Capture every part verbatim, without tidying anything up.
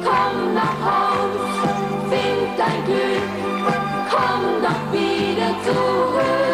Komm nach Haus, find dein Glück, komm doch wieder zurück.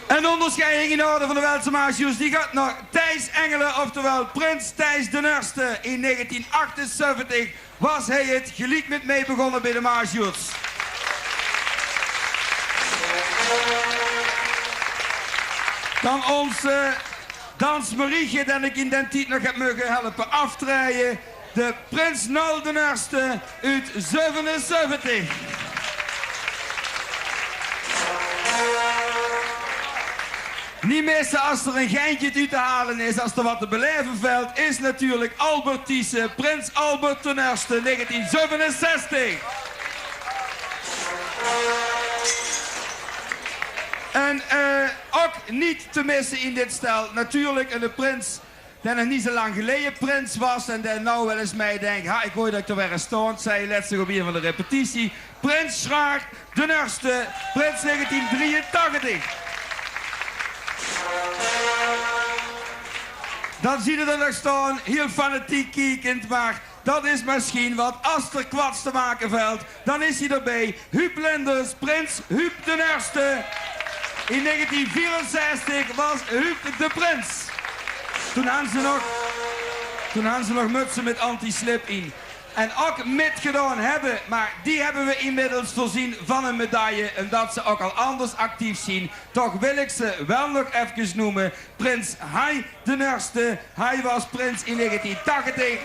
En óngersjeiding in orde van de Welse Maasjoers, die geit nao Thijs Engelen, oftewel Prins Thijs d'n Erste. In negentien achtenzeventig waas hae 't, geliek mit mich, begós bie de Maasjoers. Dan ónge, eh, Dans Marietje, den ich in den tied nog höb moge helpe aaftraeje. De Prins Nol d'n Erste oet zevenenzeventig. Neet misse, es d'r ein geintje oet te haole is, es d'r waat te belaeve vèlt, is natuurlik Albert Thiessen, Prins Albert d'n Erste, negentien zevenenzestig. En, eh, ouch neet te misse in dit stel, natuurlik eine prins dae nog neet zo lang geleje prins waas en dae noe waal ins mei dink: "Ha, ich weit det ich d'r weer ins staon," zag lèts op ein van de repetitie. Prins Sjaak d'n Erste, prins negentien drieëntachtig. Dan zeen v'r d'r nog staon, hieël fanatiek kiekend, mer det is mesjien waat. Es d'r kwats te make vèlt, dan is hae d'rbie. Huub Linders, prins Huub d'n Erste. In negentien vierenzestig waas Huub de prins. Toen han ze nog Toen hadde ze nog mutse mit anti-slip in. En ok mitgedaon hebbe, maar die hebbe we inmiddels veurzien van een medaille, omdat ze ok al anders actief zien. Toch wil ik ze wel nog efkes noemen. Prins Hai de Nörste, hij was prins in negentien tachtig.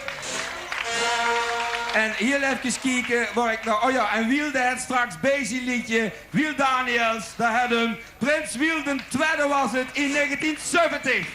En heel efkes kieke waar ik nog, oh ja, en Wiel de het straks bij zien liedje. Wiel Daniels, daar hebben hem. Prins Wiel de Tweede was het in negentien zeventig.